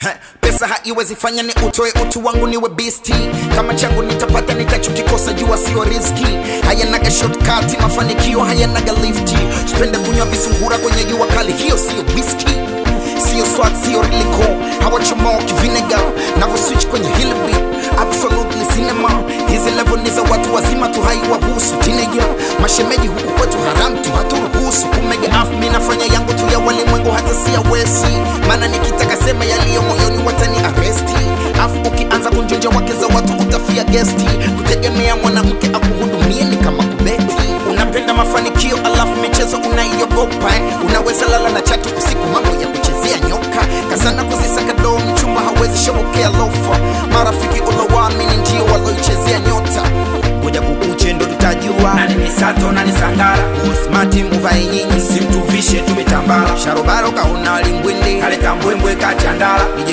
Heh, pesa haiwezi fanya ni utoe utu wangu niwe beast. Kama changu nitapata, nitachokikosa jua sio riziki. Hayanaga shortcut mafanikio, hayanaga lifti. Sipende kunywa visungura kwenye jua kali, hiyo sio whisky, sio swag, sio riliko, hawachomoki vinegar navo switch kwenye hili beat, absolutely cinema. Hizi level ni za watu wazima tu, haiwahusu teenager. Mashemeji huku kwetu haram tu, haturuhusu kumega af. Mi nafanya yangu tu, ya walimwengu hata siyawezi, maana nikitaka sema yaliyo moyoni watani aresti. Afu ukianza kunjunja wake za watu utafia gesti. Kutegemea mwanamke akuhudumie ni kama kubeti. Unapenda mafanikio alafu michezo unaiogopa, eh? Unaweza lala na chatu usiku, mambo ya kuchezea nyoka. Kazana kuzisaka doo, mchumba hawezi shobokea lofa. Marafiki ulowaamini ndio waloichezea nyota. Ngoja kukuche ndo tutajua nani misato, nani sangara. Smart muvae nyinyi, simtuvishe tumitambala. Sharobaro kaona limbwende, kaleta mbwembwe kachandala.